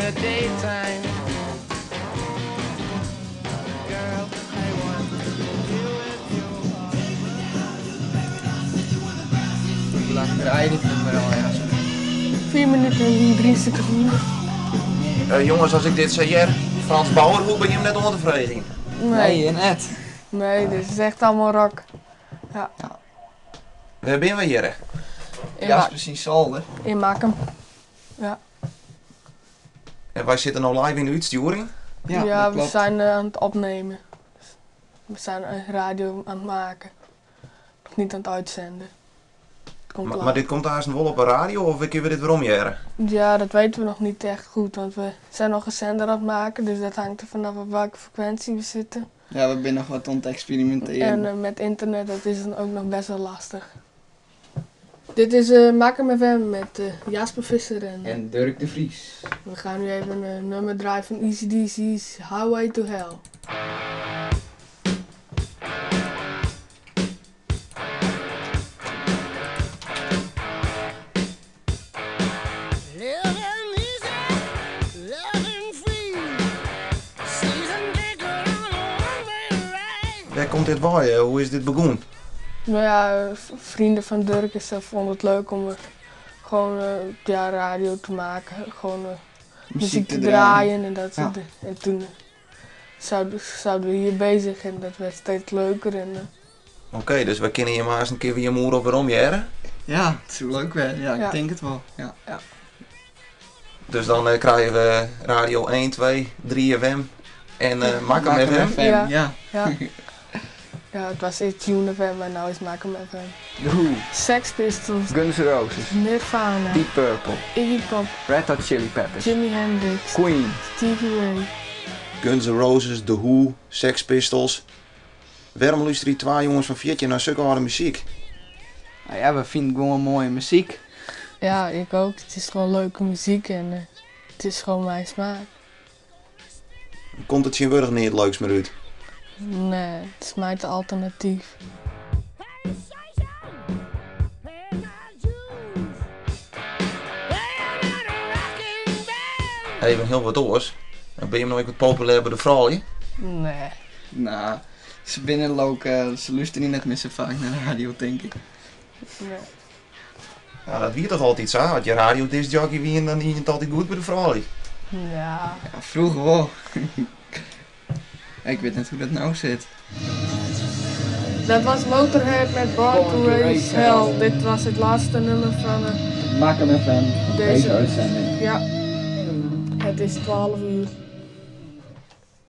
the daytime. Girl, I want to be with you. Hoe lang draai je dit nummer al, Jasper? 4 minuten en 3 seconden. Jongens, as ik dit sa hear, Frans Bauer hoecht by jim net oan te freegjen. Nee. Nee, net. Nee, dit is echt allemaal rock. Ja. Ja. Wêr binne we hjirre? In Jasper syn solder. In Makkum. Ja. En wy sitte no live yn de útstjoering? Ja, Ja, dat we klopt. zijn aan het opnemen. We zijn een radio aan het maken. Nog niet aan het uitzenden. Het komt Mar later. dit komt aanst wol op 'e radio of kinne we dit werom hearre? Ja, dat weten we nog niet echt goed, want we zijn nog een zender aan het maken, dus dat hangt er vanaf op welke frequentie we zitten. Ja, we binne noch wat oan it eksperimintearjen. En met internet, dat is dan ook nog best wel lastig. Dit is Makkum FM met Jasper Visser en En Durk de Vries. We gaan nu even een nummer draaien van AC/DC's Highway to Hell. Living easy, loving free. Season ticket on a one-way ride. Wêr komt dit wei? Hoe is dit begûn? Nou ja, vrienden van Durk en zo vonden het leuk om gewoon ja, radio te maken. Gewoon muziek te draaien en dat soort dingen. En toen zouden we hier bezig en dat werd steeds leuker. En Oké, dus we kunnen je maar eens een keer via moer of waarom jaren? Ja, het zou leuk zijn. Ja, ik Ja. denk het wel. Ja. Ja. Dus dan krijgen we radio 1, 2, 3 FM en Makkum Makkum FM. FM, Ja. ja. Ja. Ja, het was eerst Tune FM, maar nu is Makkum FM. The Who, Sex Pistols, Guns N' Roses, Nirvana, Deep Purple, Iggy Pop, Red Hot Chili Peppers, Jimi Hendrix, Queen. Stevie Ray. Guns N' Roses, The Who, Sex Pistols. Waarom luisteren die twee jongens van 14 naar zulke harde muziek? Nou ja, we vinden gewoon mooie muziek. Ja, ik ook. Het is gewoon leuke muziek en het is gewoon mijn smaak. Komt het tegenwoordig niet het leuks meer uit? Nee, het is mij te alternatief. Even heel wat oors. Dan ben je nog wat populair bij de vrouwen? Nee. Nou, ze binnen ook, ze luisteren niet meer zo vaak naar de radio, denk ik. Nee. Ja, dat wie toch altijd zo? Had je radio discjockey wie en dan is het altijd goed bij de vrouwen. Ja. Ja, vroeger wel. Ik weet net hoe dat nou zit. Dat was Motorhead met Born Born to to Raise Raise Hell. Hell. Dit was het laatste nummer van Makkum FM, deze Deze uitzending. Ja. Het is 12 uur.